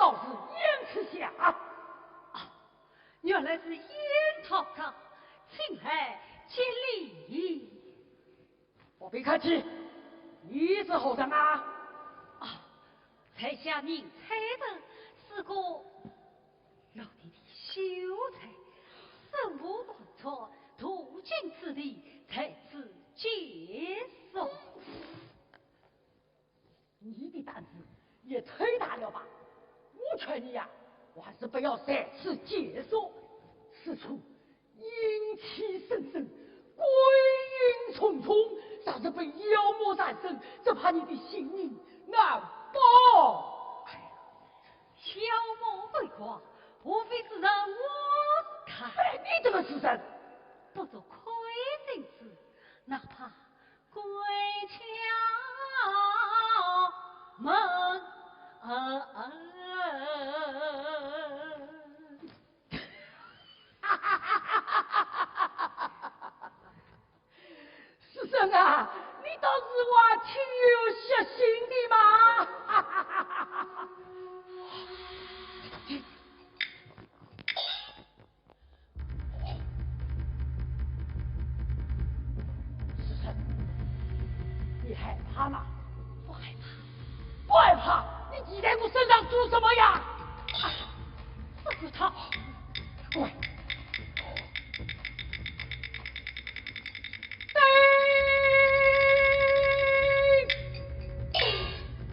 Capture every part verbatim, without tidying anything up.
道士鄢慈霞。啊，原来是鄢道长，请来见礼。不必客气，你是何人啊？啊，在下名蔡珍，是个落地的秀才，身无断处，途经此地，在此借宿。 你的胆子也忒大了吧！我劝你呀，还是不要在此借宿。此处阴气森森，鬼影重重，若是被妖魔缠身，只怕你的性命难保。哎呀，妖魔鬼怪，无非是人我是他。哎，你这个书生，不做亏心事，哪怕 鬼敲门。书生啊，你倒是还挺有孝心的嘛！ 书生，你害怕吗？不害怕。不害怕？你骑在我身上做什么呀？啊，这个他，滚！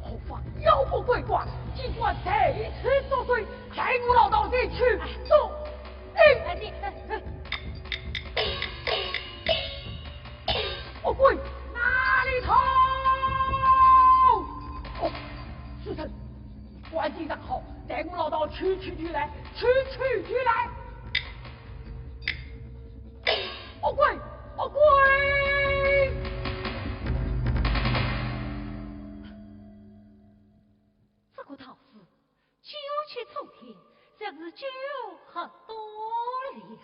何方妖魔鬼怪，竟敢在此作怪，待我老道前去捉拿。哎，你，哎，哎。恶鬼，哪里逃？哦，书生，你赶紧藏好，待我老道取取去来，取取去来。 恶鬼，恶鬼！这个道士九曲冲天，真是九曲很多了。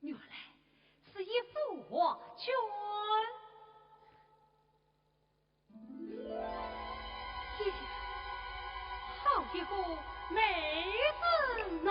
原来是一幅画卷。天下，好一个美人呐！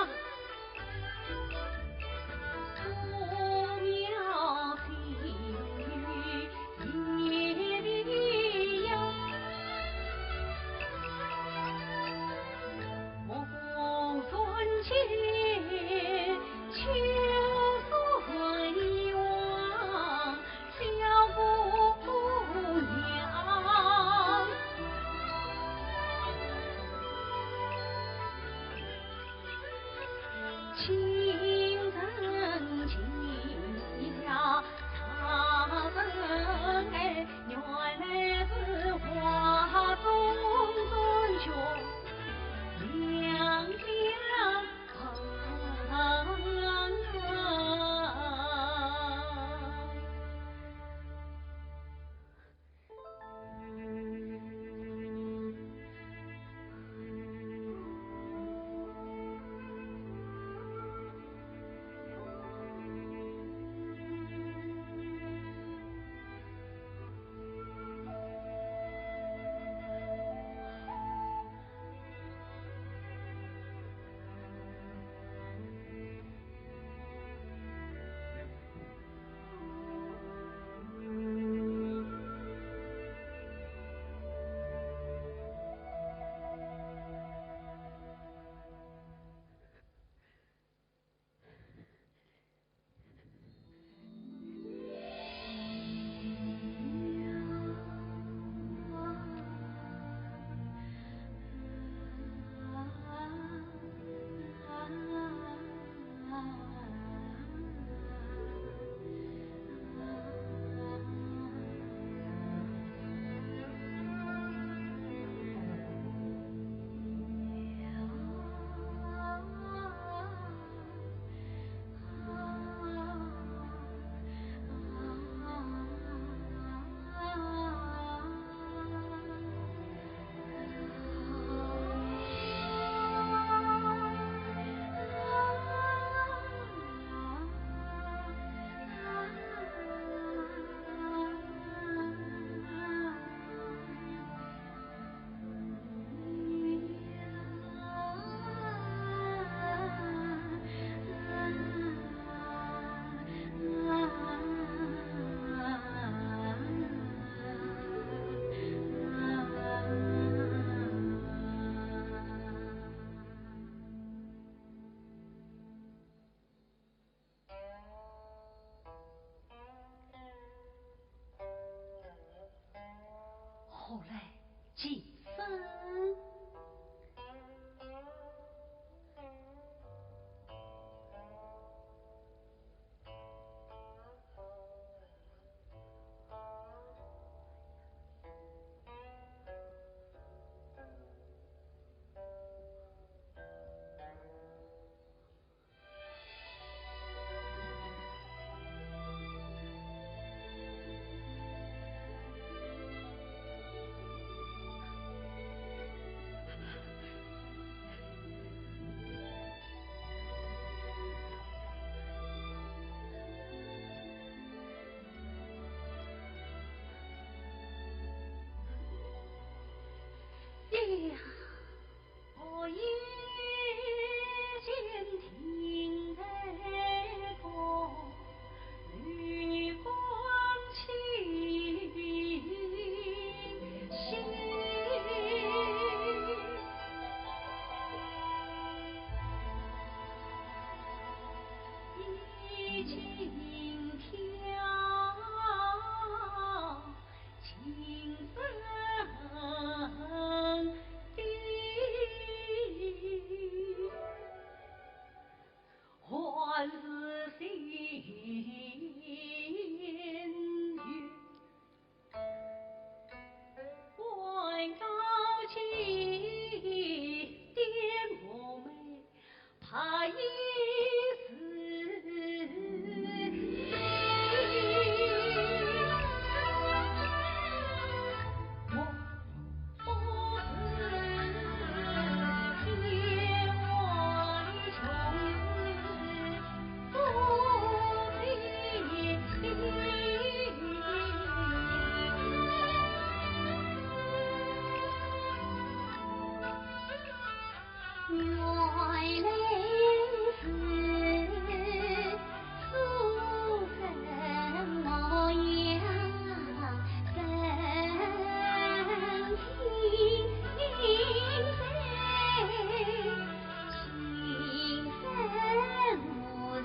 呀，我已经停在风流光清醒，已经飘 情深的，还是心有。还要记得我们 怕一时，我不是千万穷子不必。 原来是夫人模样，真情深，情深无人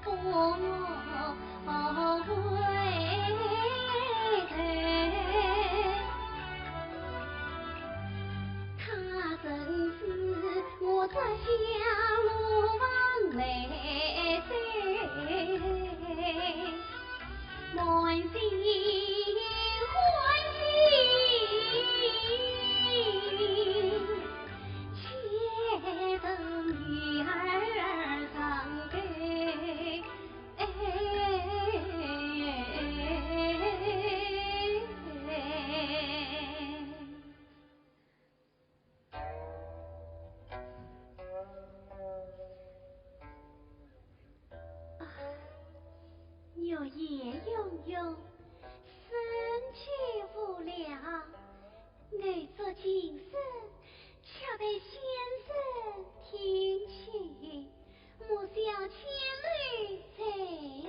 不回头。他真是我这条路望梅水，满心欢喜，且等女儿上楼。 哎，啊，月夜慵慵，深秋无聊， 我作琴声，恰被先生听见，莫笑千里在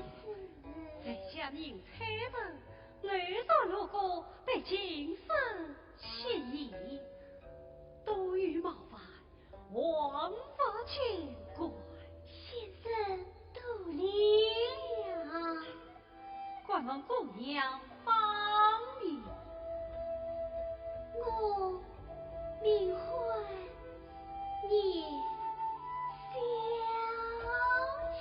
此。在下名采萍，偶然路过，被琴声吸引，多有冒犯，望勿见怪。先生多礼了。 敢问姑娘芳名？我名唤叶小姐。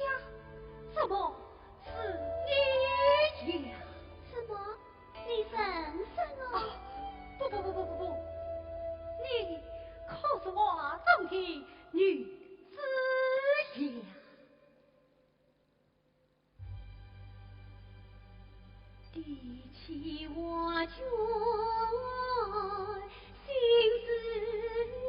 呀，怎么是你呀？怎么？ 你认识我？啊，不不不不不不，你可是画中的女子呀。提起画卷，心似金。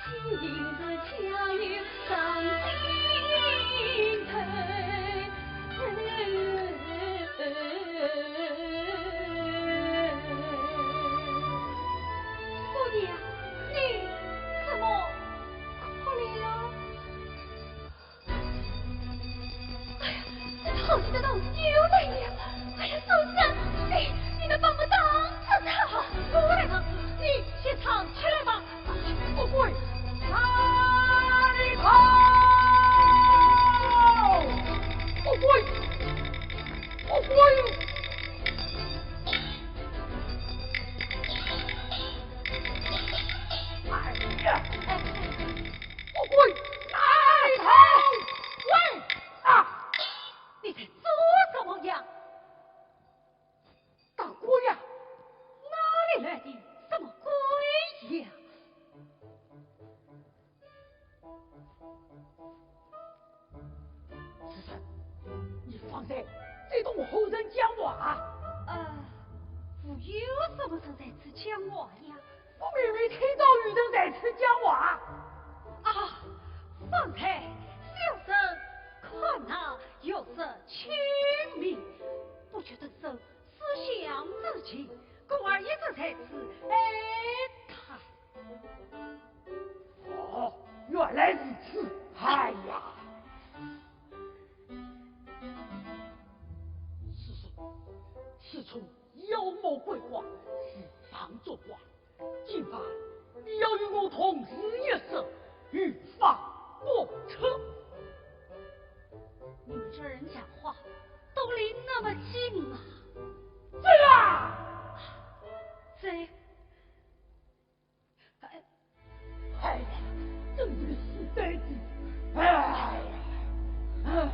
今日人在此讲话呀？我明明听到有人在此讲话。啊，方才小生看那玉石清明，不觉得生思乡之情，故而一直在此哀叹。哦，原来如此。哎呀，师兄，此处 妖魔鬼怪，四方作怪，今晚你要与我同死一生，无法不可。你们这人讲话都离那么近啊！这啊！这……哎，哎呀，真是个死呆子！哎呀，哎。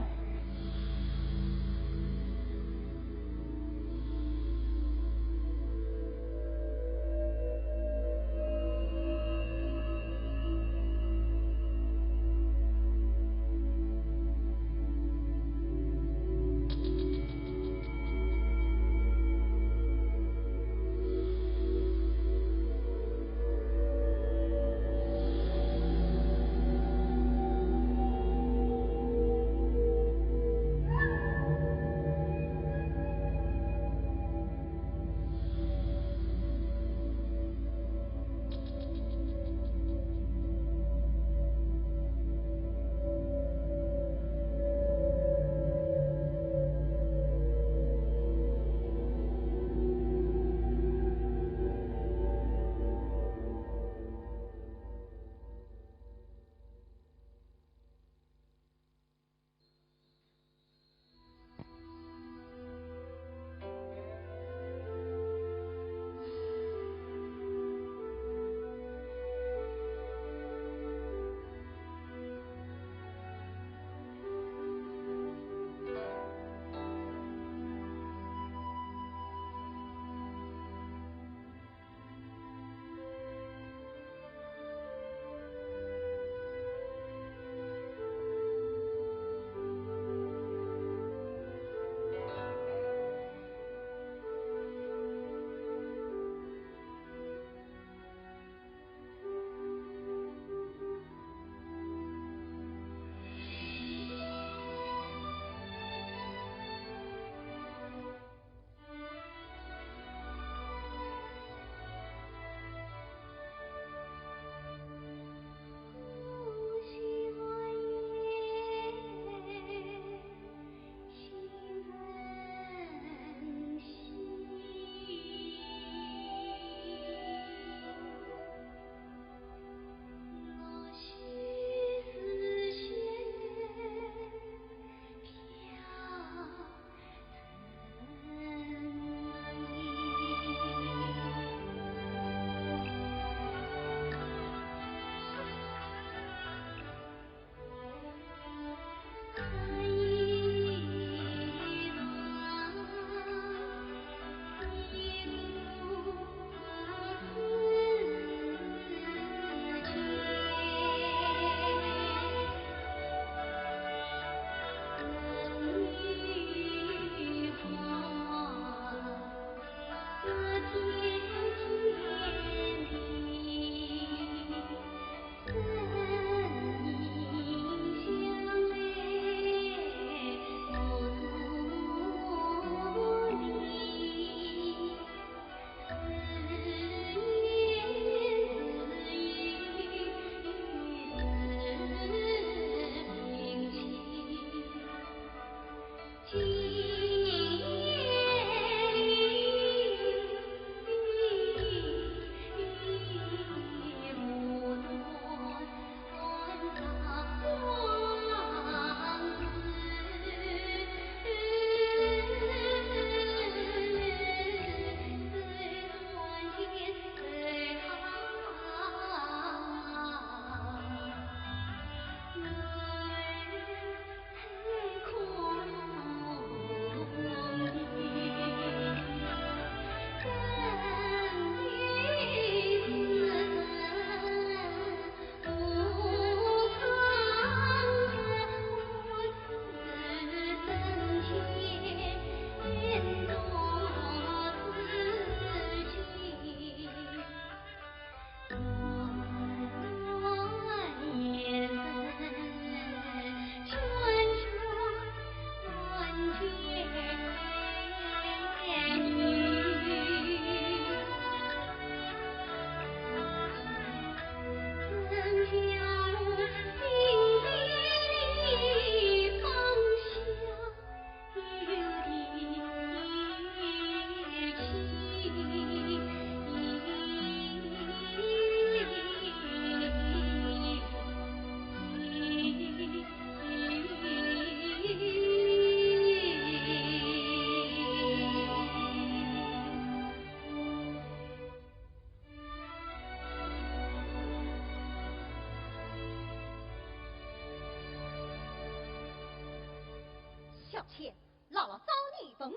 前，老老找你问话。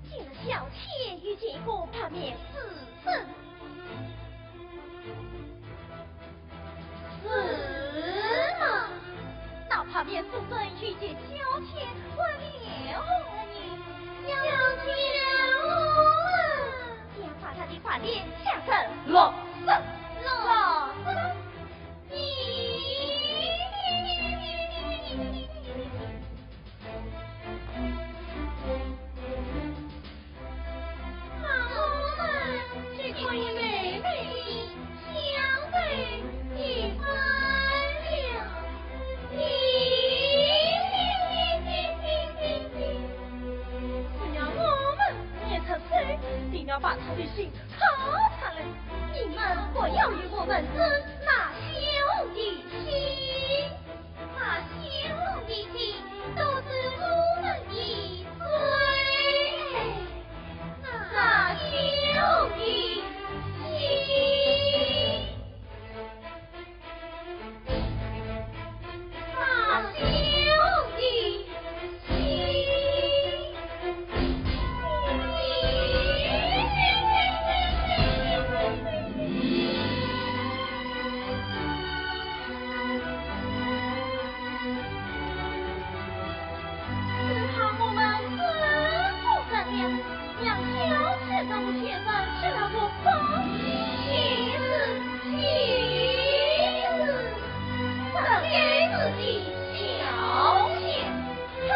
今日小姐遇见一个白面书生。是吗？那白面书生遇见小姐，问了何人？小姐我们。 将把他的白脸吓得落色落色。那我们只可以美美地 相对一番了。只要我们捏出手，定要把他的心敲出来。你们不要与我们争那小红的心。 那小红的心都是我们的罪。那小红的心，那小红的心。 只怕我们真不得了，让小姐这个贱人吃了个饱。其实，其实，这该是你小姐。哼！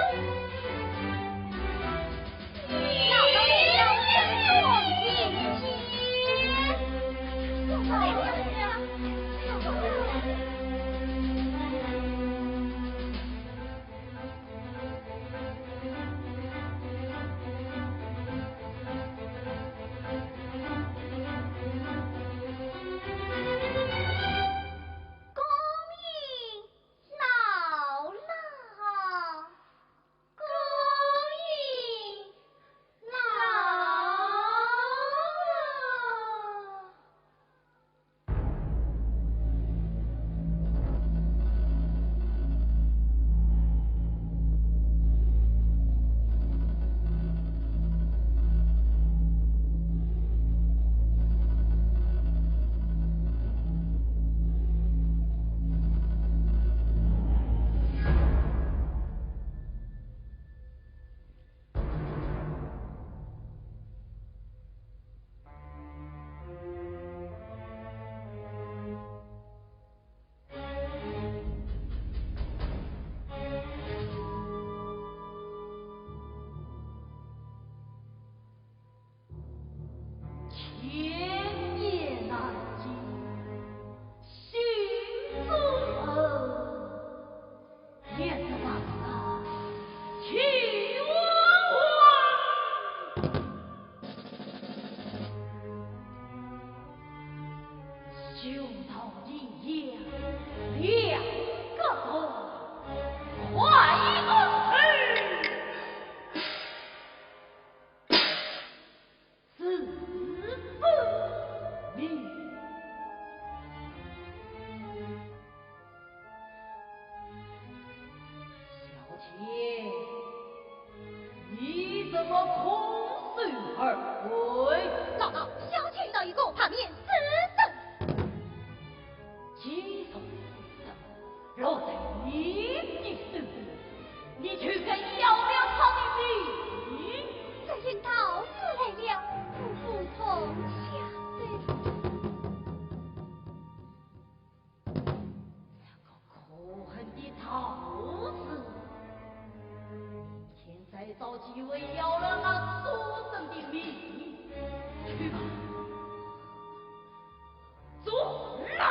天也难尽，心中恨。 是不明。小姐，你怎么空手而回？老老，小姐遇到一个白面书生。既然如此， 落在你的手里，你就该要了他的命。这人到此来了，不服从下手。这个可恨的道士，明天再找机会要了那书生的命。去吧。 坐牢！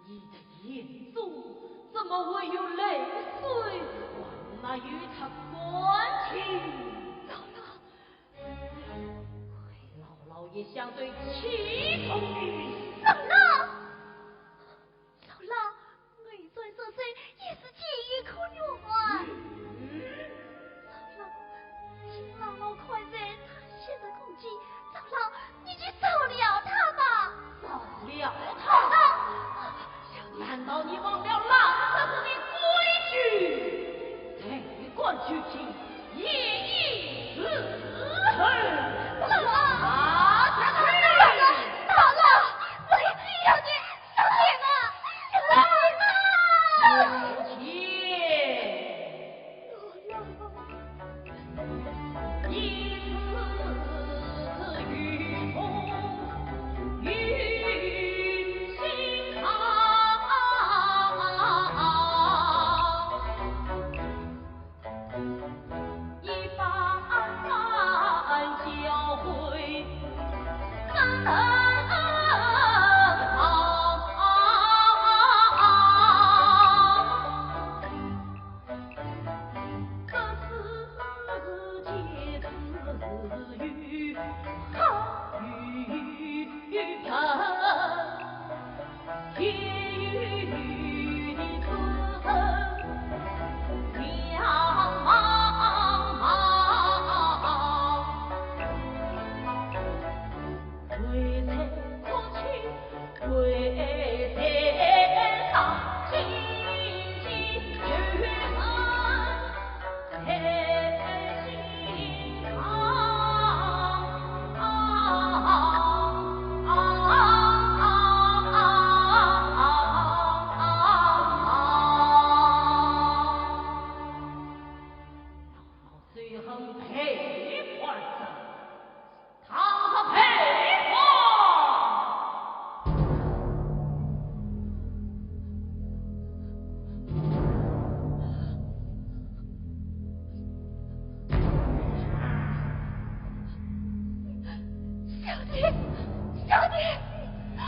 你的眼中怎么相对齐同于。老老，老老，我一转身身也是情有可原。老老，请老老看在他现在空寂，老老，你去饶了他吧。饶了他？老老，难道你忘了老夫子的规矩？ 谁敢拘禁，一一伺候。老老，打下去。老老，老老，我要你，小姐啊，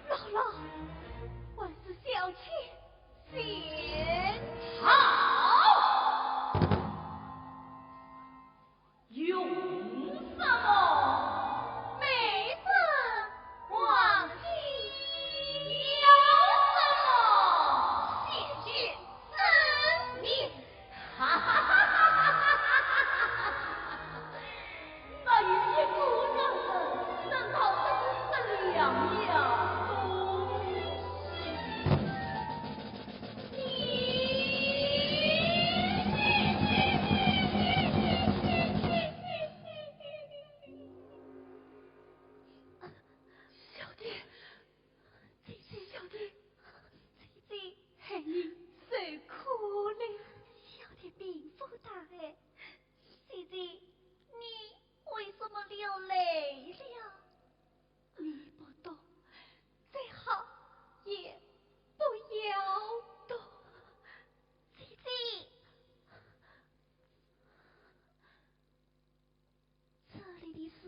老老。小姐。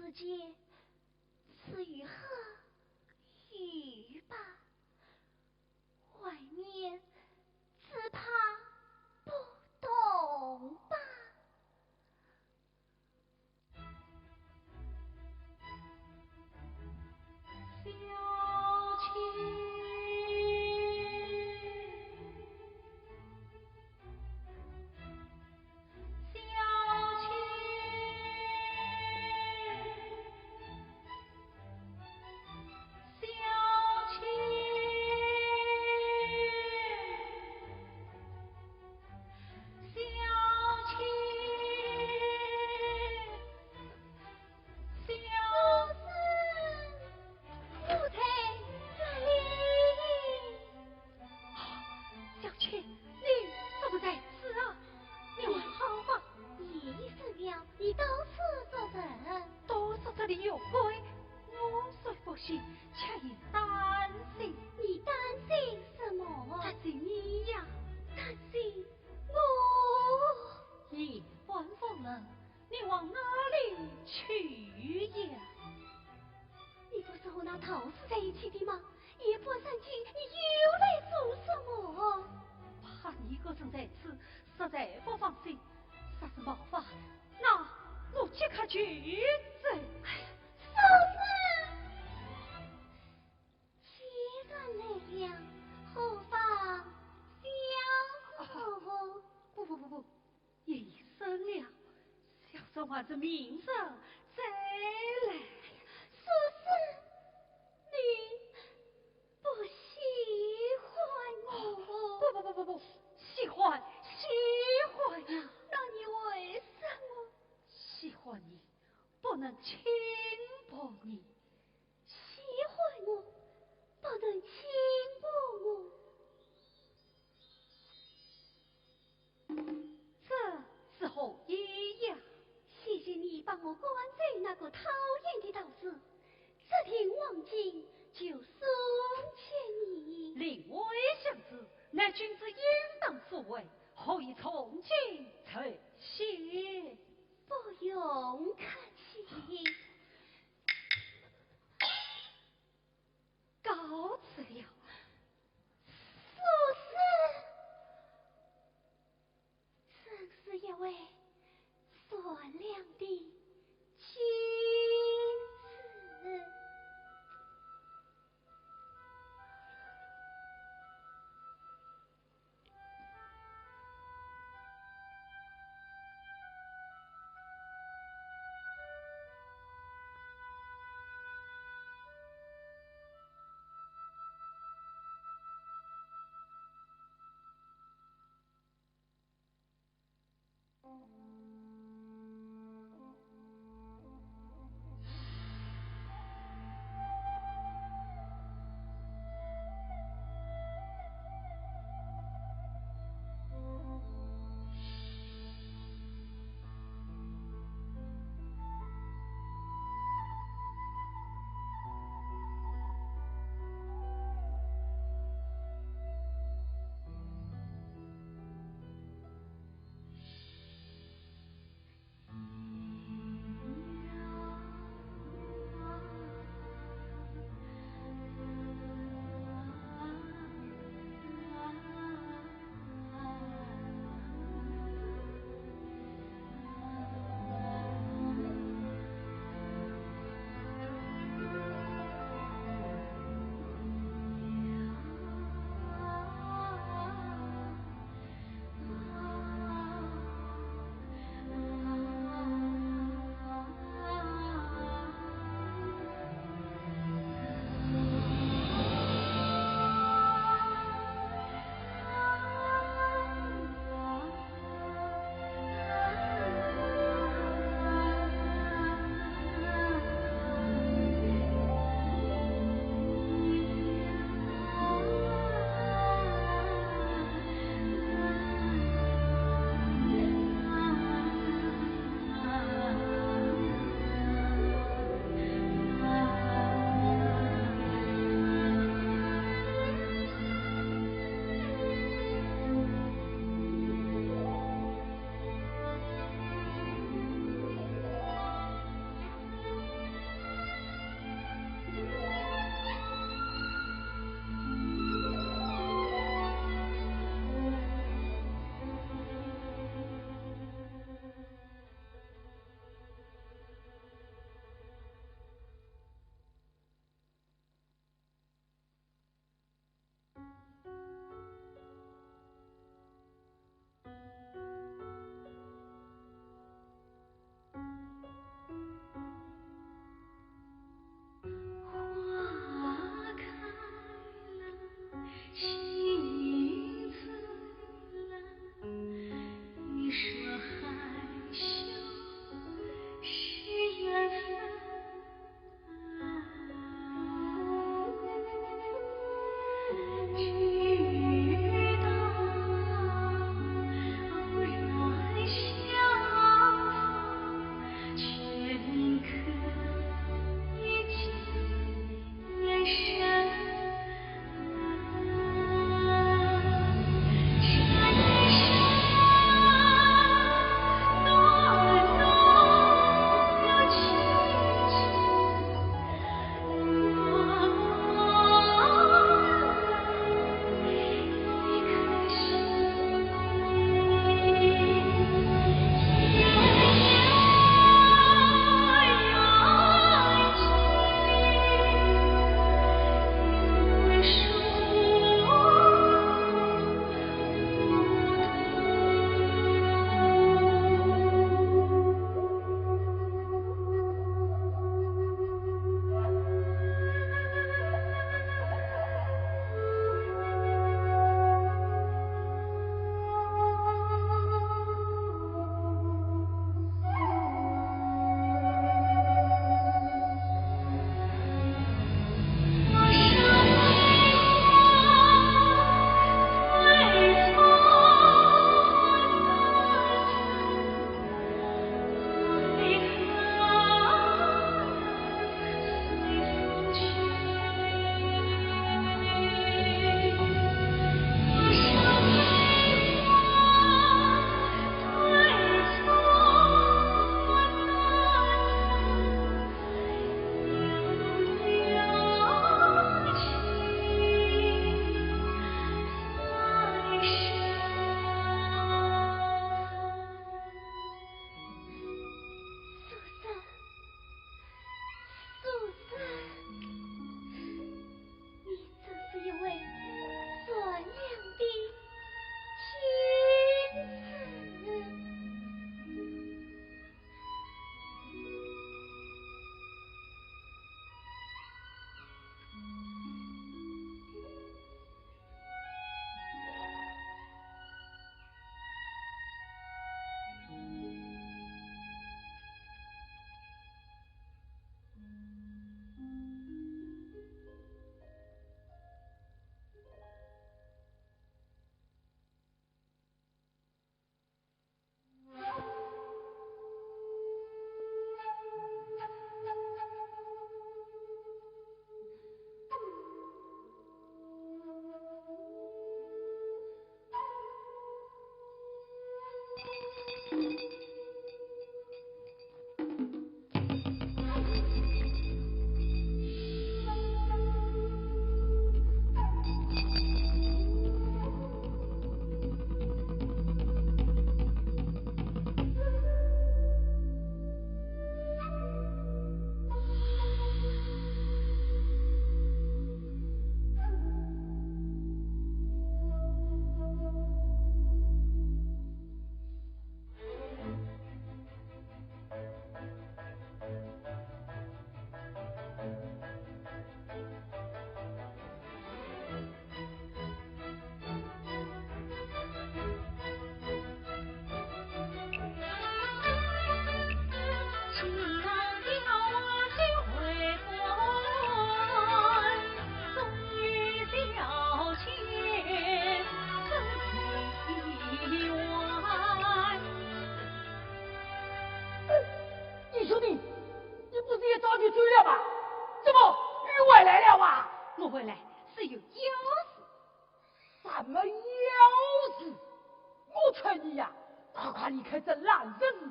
世间只有黑与白，外面只怕不懂吧。小青，小青，小青，小青。 小生不在这里。小青，你怎么在此啊？你还好吗？夜已深了，你到此做甚？都说这里有鬼，我虽不信，却也担心。你担心什么？担心你呀。担心我？夜半风冷， 你往哪里去呀？你不是和那道士在一起的吗？夜半三更，你又来做什么？怕你一个人在此，实在不放心。若是冒犯，那我即刻就走。哎呀，小生！既然来了，何妨相和？不不不不， 夜已深了，小生还是明日再来。哎呀，小生，你不喜欢我？不不不不不，喜欢，喜欢呀！那你为什么？喜欢你，不能轻薄你。 喜欢我，不能轻薄我。这是何意呀？先前你帮我赶走那个讨厌的道士，这锭黄金就送给你。令狐相知，乃君子应当所为，何以重金拆卸？不用客气。 告辞了。苏轼，真是一位善良的君子。二兄弟，你不是也早就走了吗？怎么又回来了啊？我回来是有要事。什么要事？我劝你呀，快快离开这烂日子，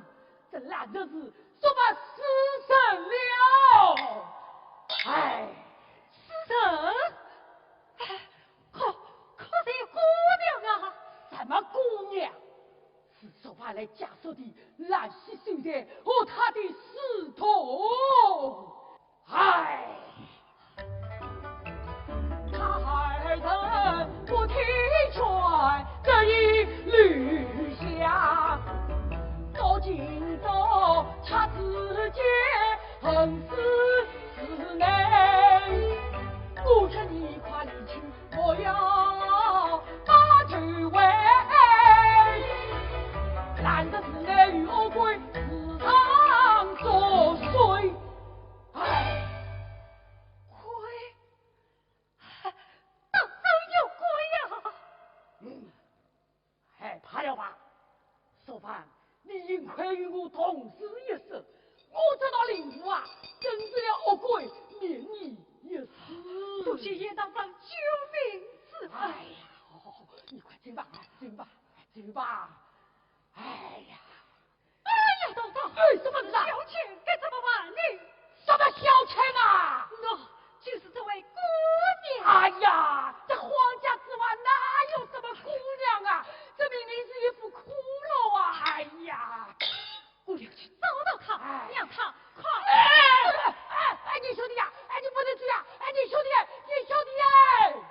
这烂日子说白死人了。哎，死人？哎，可，可是姑娘啊。什么姑娘？是说白来假说的兰溪秀才和他的师徒。哎，他二人不听劝，这一律下，到今朝他之间横死之内，我劝你快离去，不要把这位烂的是内有恶鬼，时常作祟。哎，鬼？当真有鬼呀？嗯，害怕了吧？说白，你幸亏与我同住一室，我这道灵符啊，镇住了恶鬼，免你一死。多谢严大人救命之恩。哎呀，你快进吧，进吧，进吧。哎呀，哎呀，大王，哎，什么事啊？小倩该怎么办呢？什么小倩啊？喏，就是这位姑娘。哎呀，这皇家之外哪有什么姑娘啊？这明明是一副骷髅啊！哎呀，姑娘去找到她，哎，让她快。哎，哎，哎，你兄弟呀，哎，你不能去呀，哎，你兄弟，你兄弟哎！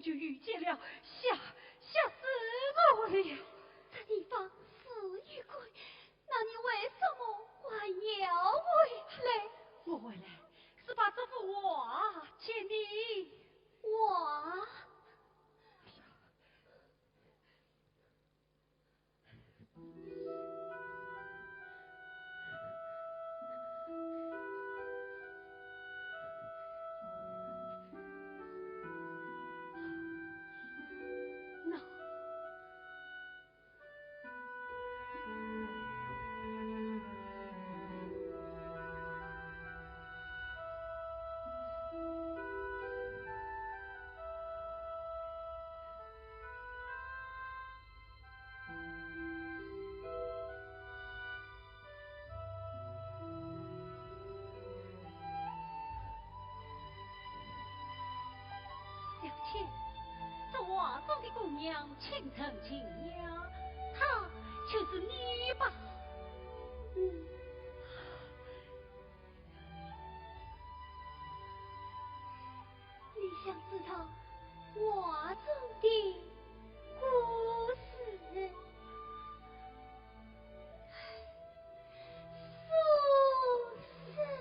就遇见了，吓，吓死我了。这地方是雨鬼，那你为什么还要回来？我回来是把这幅画借你。画？ 小姐，这画中的姑娘清纯清雅，她就是你吧？嗯。 你想知道画中的故事？苏轼。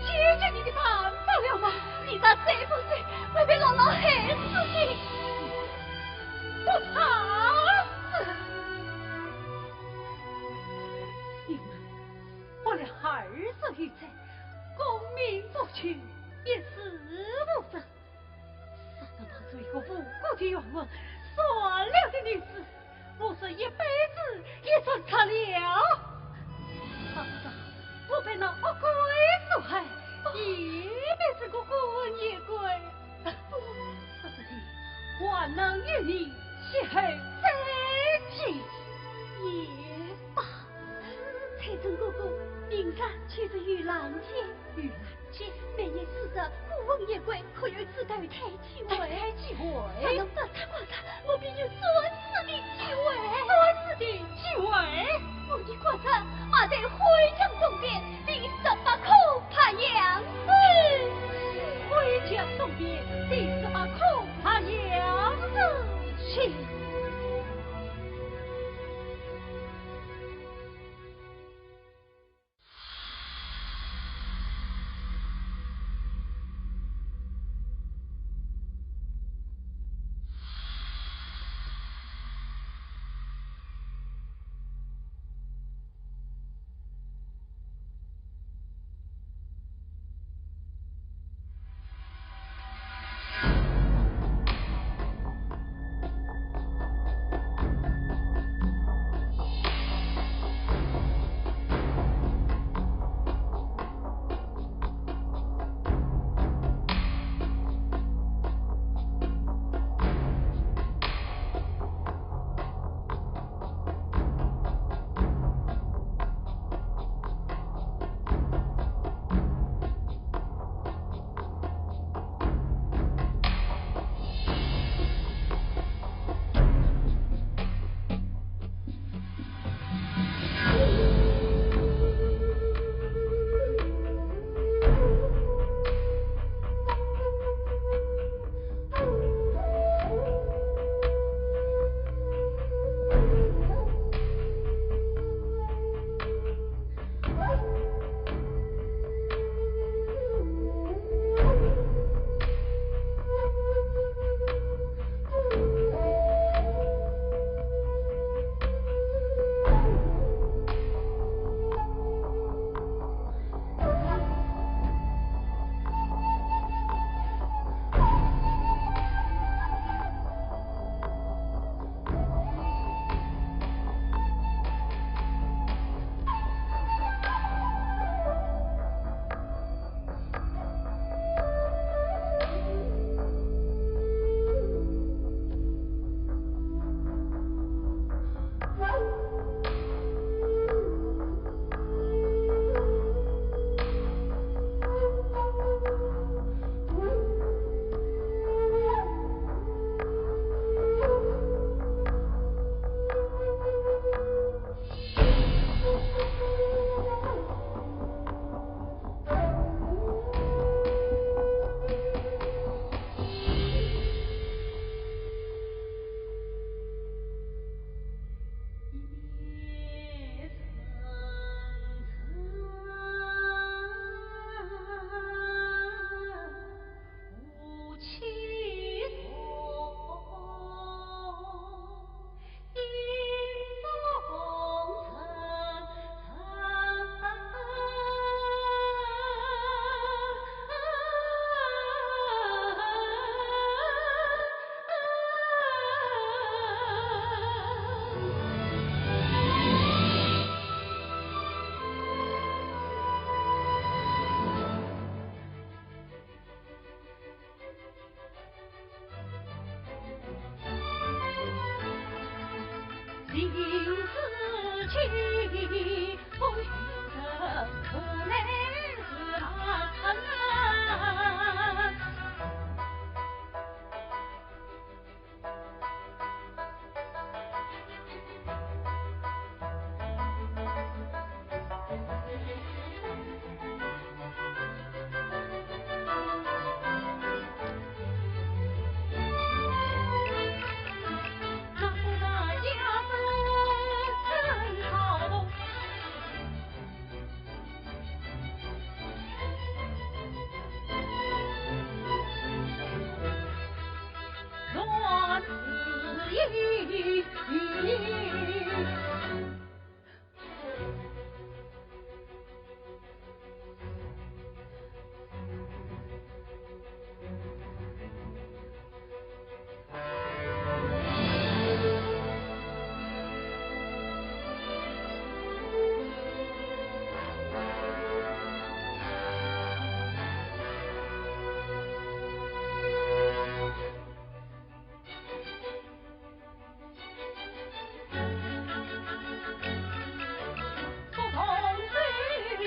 解决你的办法了吗？你这贼不贼，会被老老害死的。不怕死。你们活了二十余载，功名不求，一事无成。 谁能抱住一个无辜的冤魂，善良的女子，我是一辈子也做不了。早知道我被那恶鬼所害，一辈子孤魂野鬼。不知你还能与你邂逅再见。也罢。 采萍哥哥，明朝就是盂兰节。盂兰节？每年四则孤魂野鬼可有此投胎机会。投胎机会？若能把他刮着，我便有算死的机会。算死的机会？我的刮着，马在欢阳东边第十八棵白杨树。欢阳东边第十八棵白杨树。是。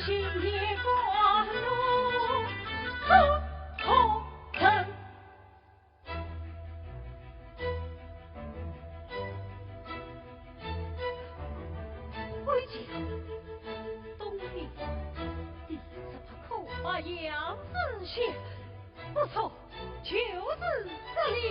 今夜光荣出红尘。归家东面第十八棵白杨紫仙，不错，就是这里。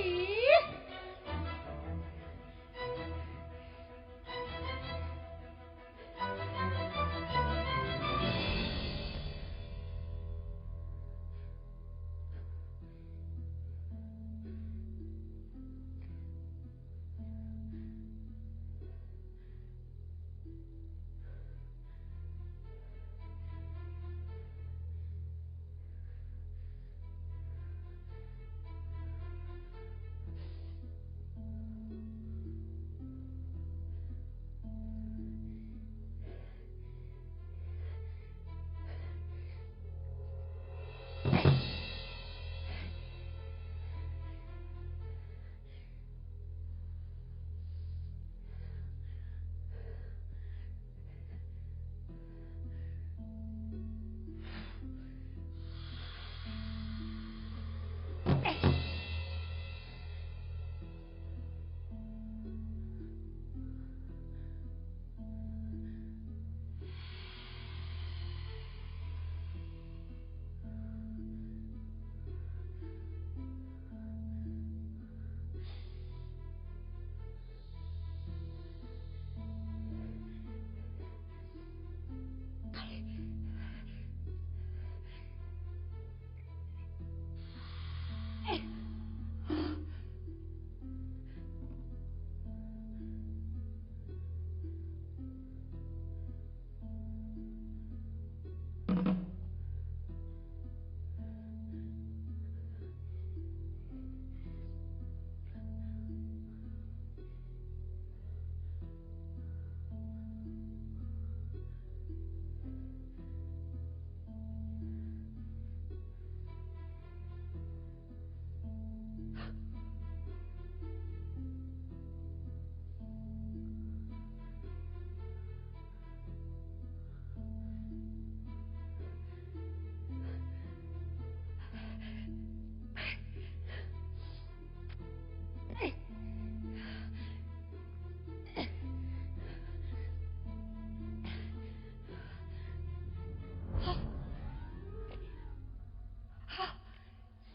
好，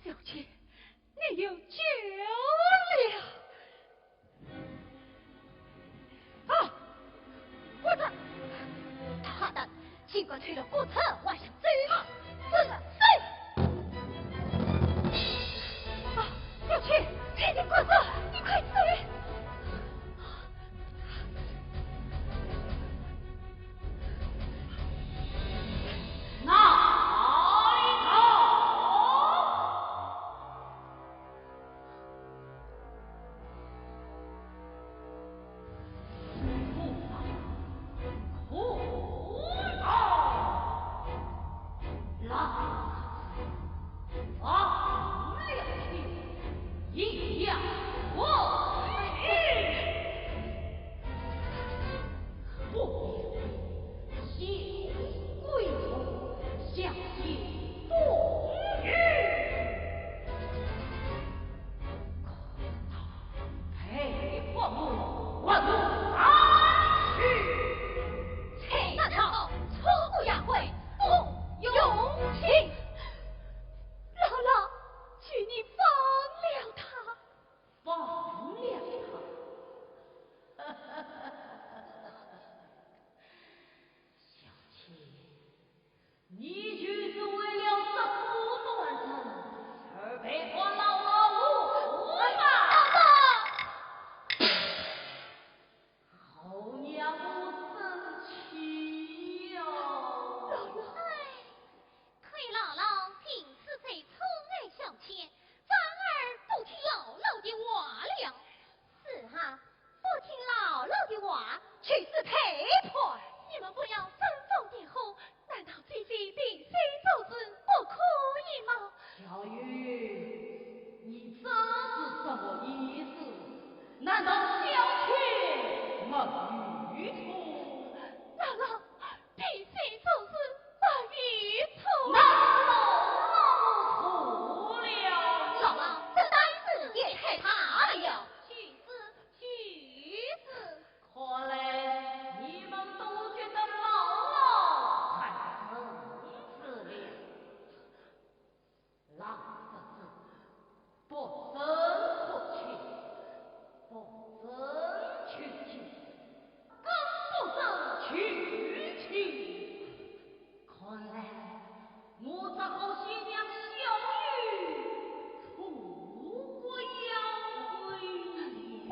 小姐，你有救了。啊，我的，他的，竟敢推了国策，还想走吗？走了，走！啊，小姐，你的国策，你快走！哪里逃？老先将小玉出国要回了。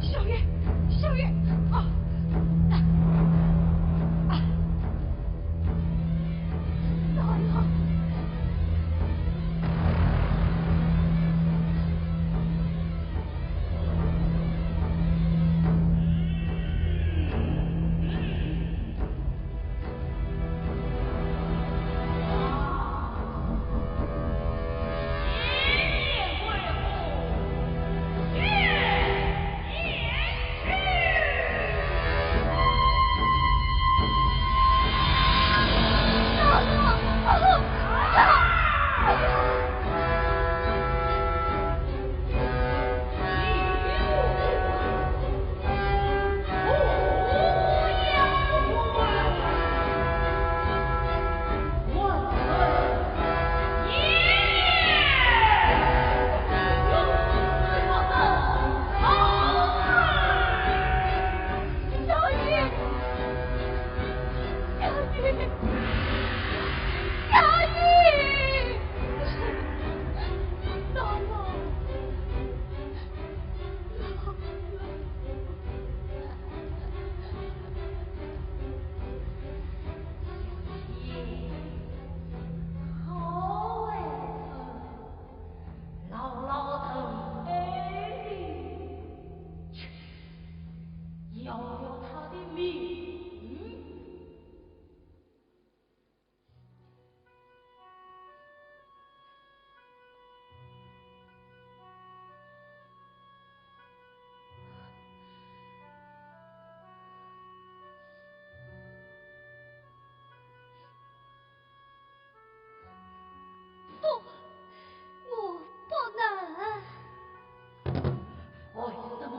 小月，小月，啊！啊！ 好孩子，老老疼爱你，去，要了他的命。 不，我不能。为什么？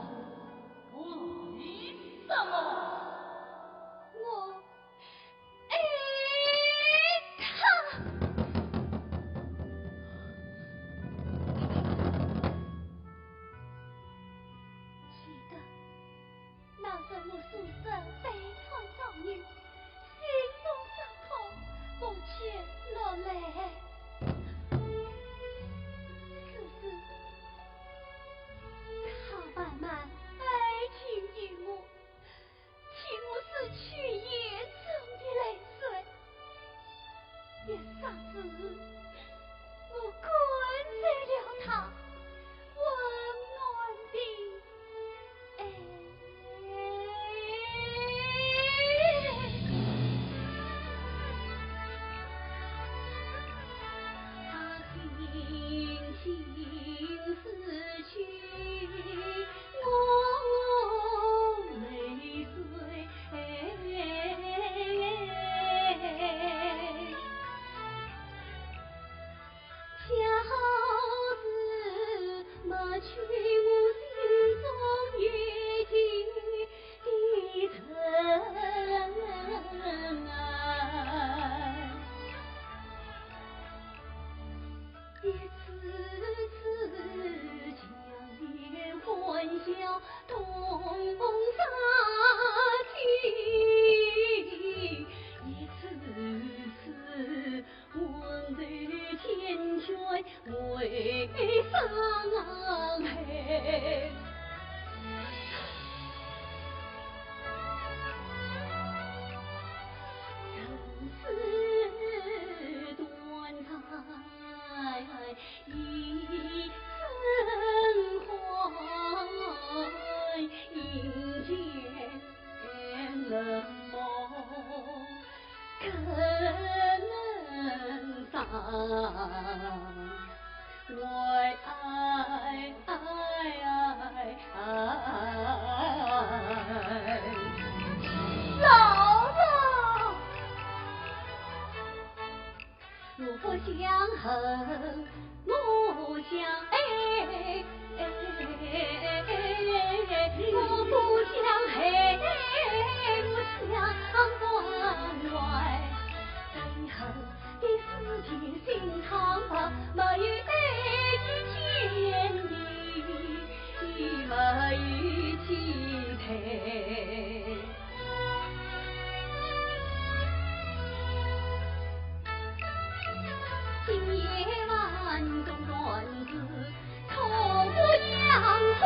为什么？我 哎，他！记得那日我送走悲惨少女，心中伤痛，不觉落泪。此时，他慢慢挨近于我， 替我拭去眼中的泪水，一霎时，我跟随了他，温暖的爱。老爷！ 我不想恨，我想爱，我不想恨，我想关怀。再恨的世界心肠薄，没有爱的天地，没有期待。 今夜晚钟馗子，可不相会。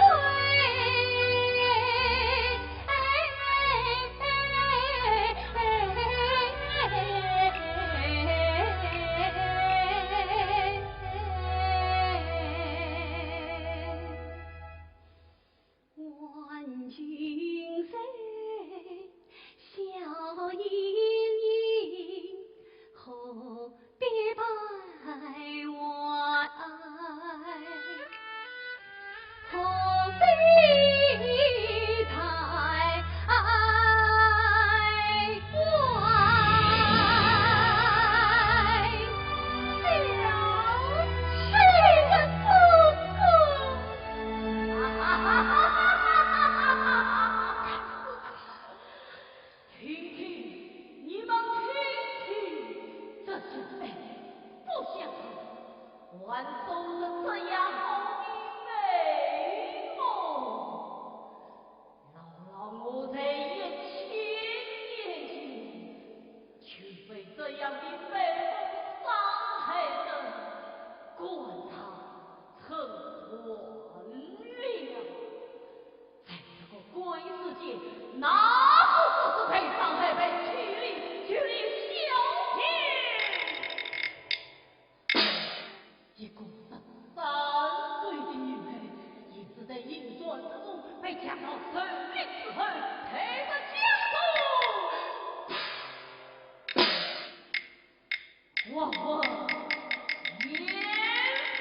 听听，你们听听，这是美不相同，还懂得这样好的美梦。老老我在一千年前，就被这样的美梦伤害得肝胆寸断了。 在这个鬼世界，哪个不是被伤害、被欺凌、欺凌消遣？一个十三岁的女孩，也是在银川之中被强盗蹂躏之后，抬到江中。 我问言辞，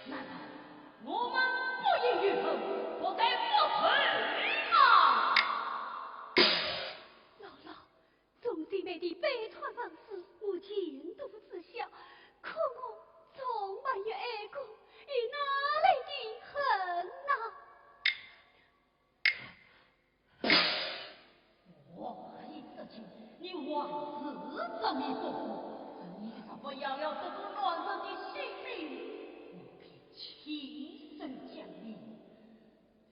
难道我们不应怨恨，不该复仇吗？老老，从前妹的悲惨往事，我见多知晓，可我从没有爱过，你哪来的恨呐？ 话已说尽，你还是执迷不悟。你若不要了这个男人的性命，我便亲手将你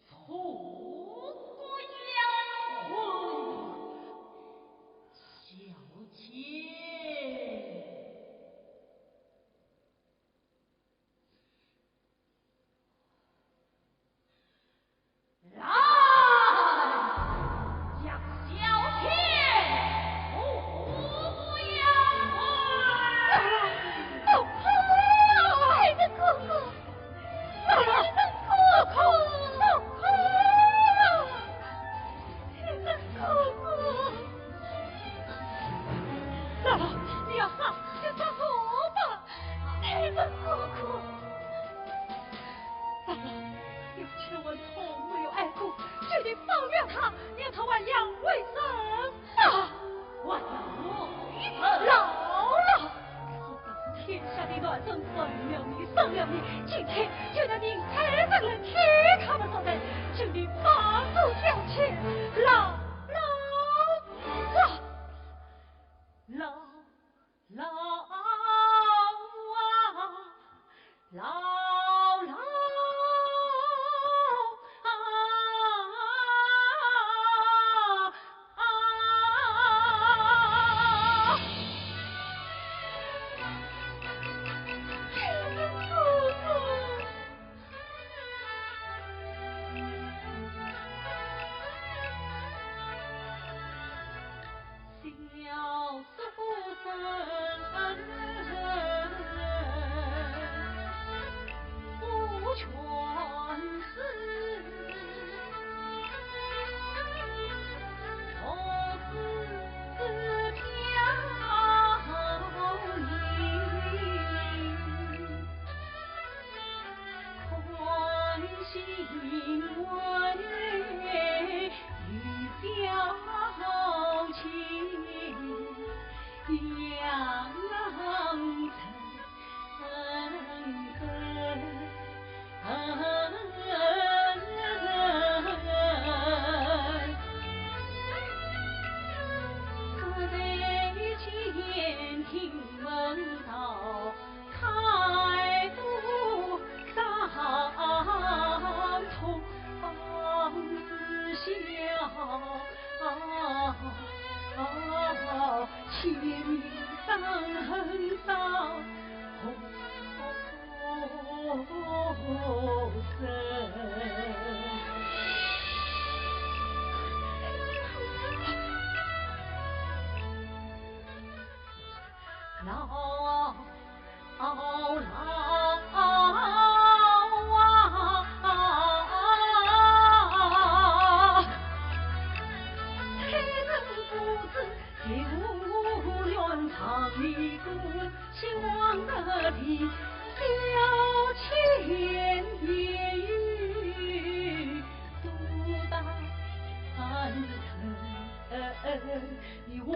处死。小姐。 来，将小姐扶回。不好了，爱的哥哥，爱的哥哥，不好了，爱的哥哥。老老，你要杀，就杀我吧。 爱的哥哥。爸爸，你千万从没有爱过，求你放了他，让他还阳为人吧。还阳为人？老老，天下的男人，生了你，生了你，今天就让你才人来替他们做人，求你放过小姐。老老，老老。老啊，老老啊，小书生不全是，同是飘零。 看新闻与小青杨成。 老，老啊，谁人不知，情无缘，唱一个希望的地，小青年与孤单人。 你我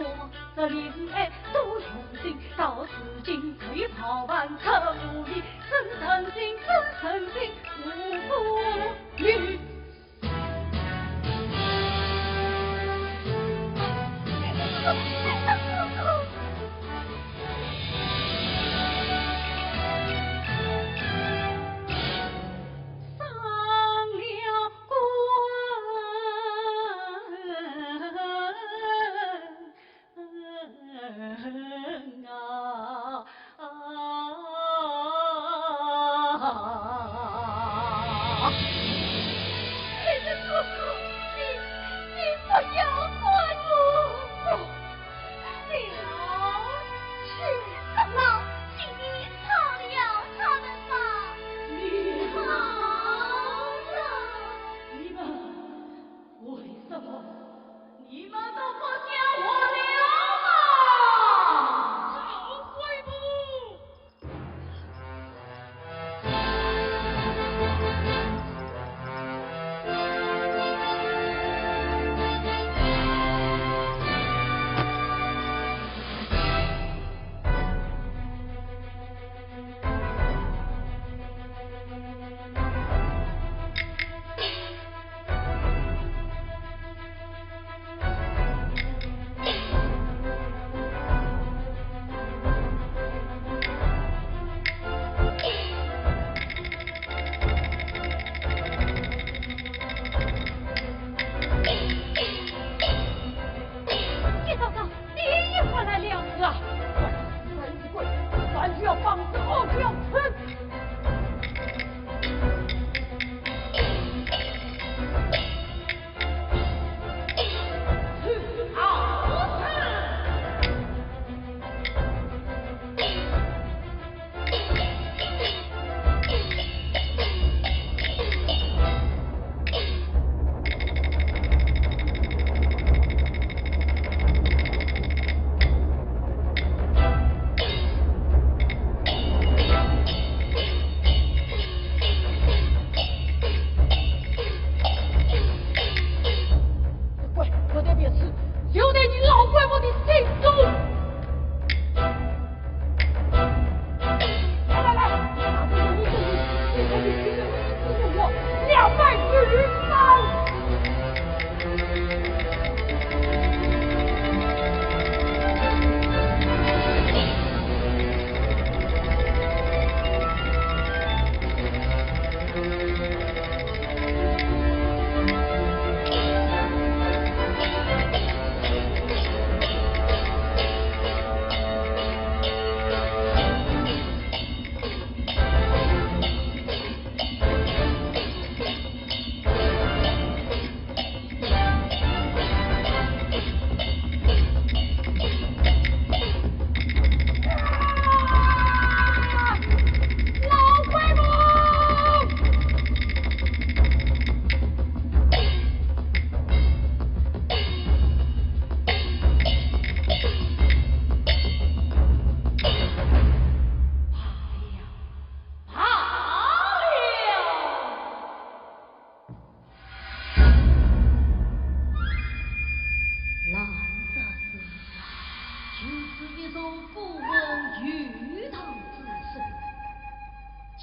这恋爱多用心，到如今只有桃花可无意，真诚心，真诚心，无不有。上了官。 啊，啊，啊。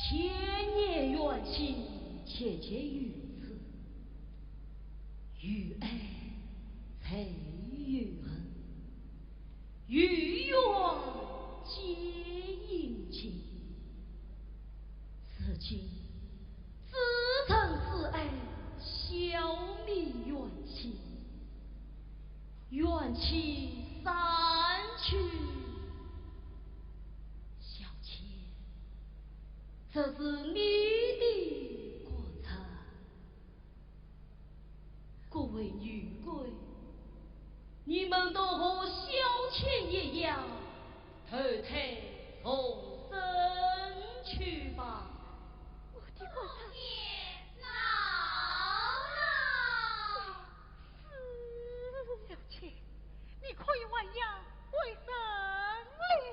千年缘起，结结于此。有爱才有恨，有缘皆因尽。如今只恨此爱消灭缘起，缘起散去。小姐，这是你的过错。各位女鬼，你们都和小青一样，投胎重生去吧。我的个大！小青，你可以还阳归阴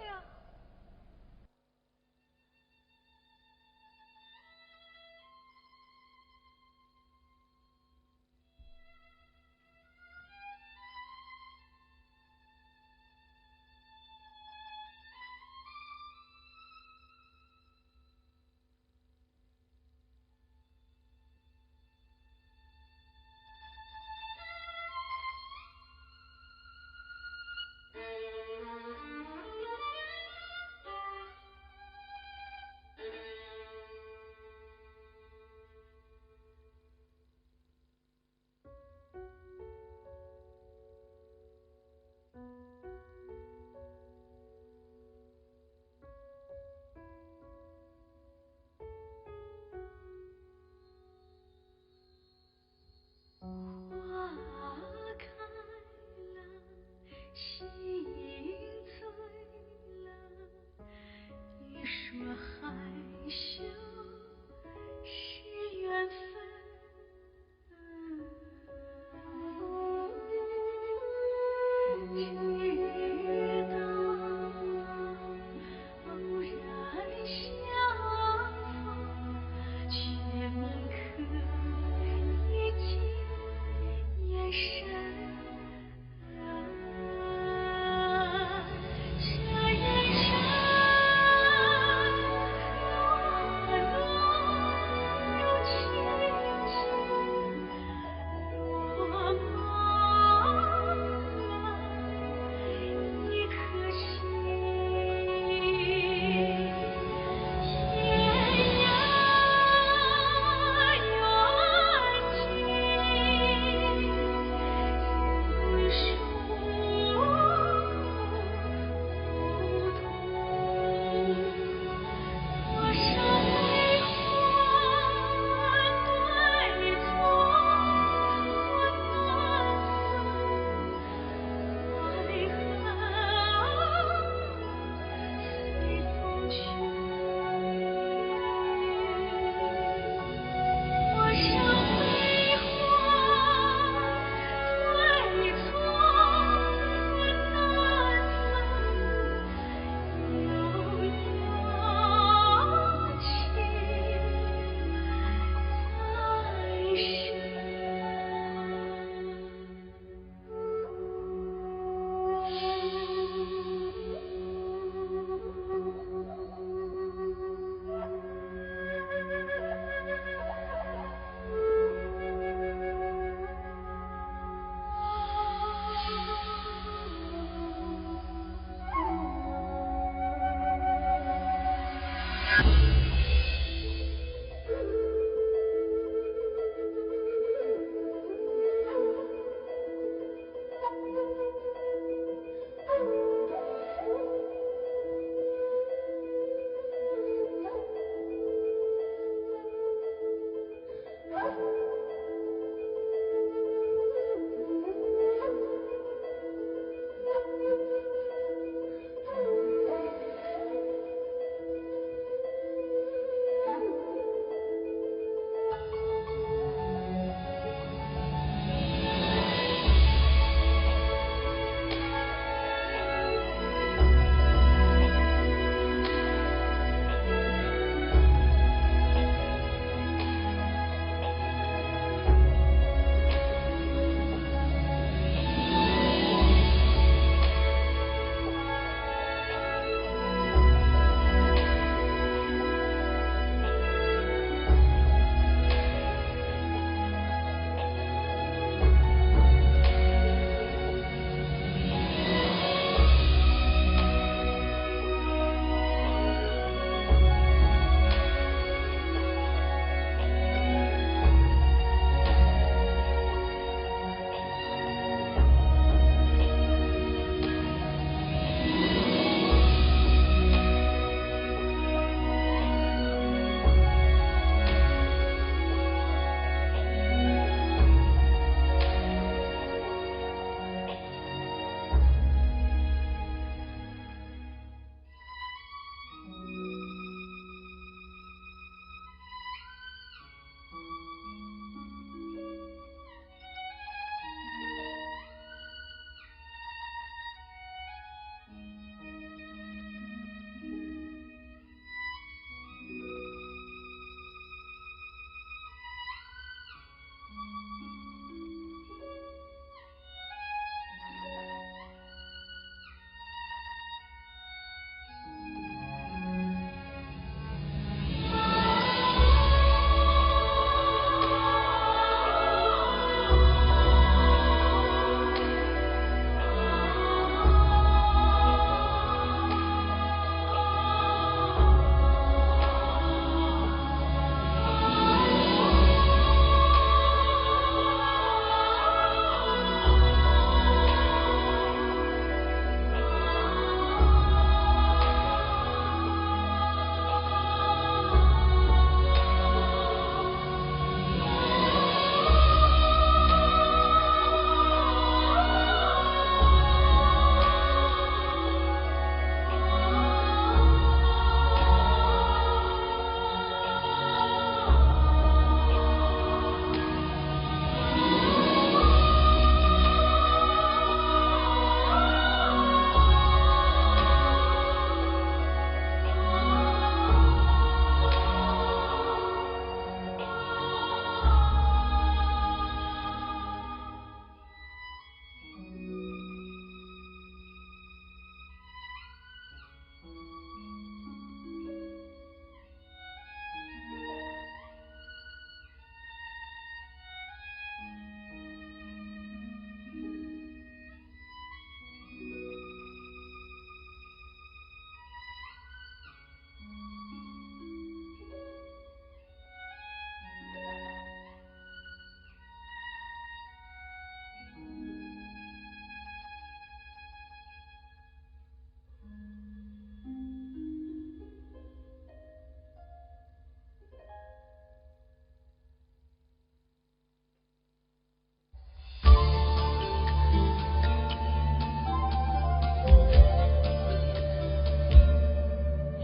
了。花开了，心醉了，你说含羞是缘分。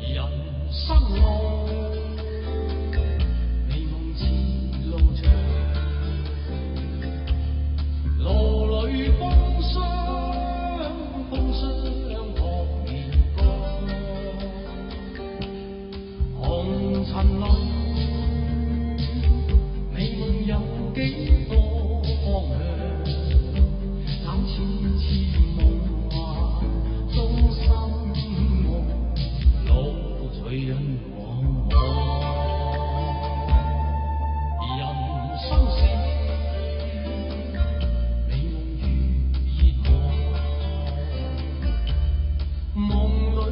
人生路，美梦似路长，路里风霜，风霜扑面干。红尘里，美梦有几多方向？三千次梦幻中心梦，路随人茫茫。人生是美梦如热望，梦里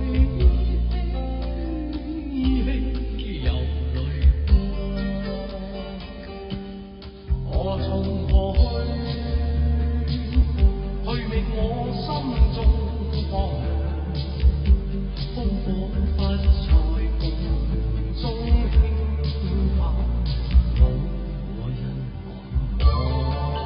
依稀有泪光。 我从何去？去觅我心中方向。风火不再共中轻叹，无人望我。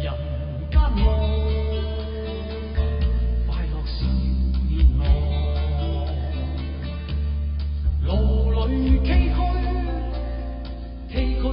人间路，快乐少年郎。路里崎岖，崎岖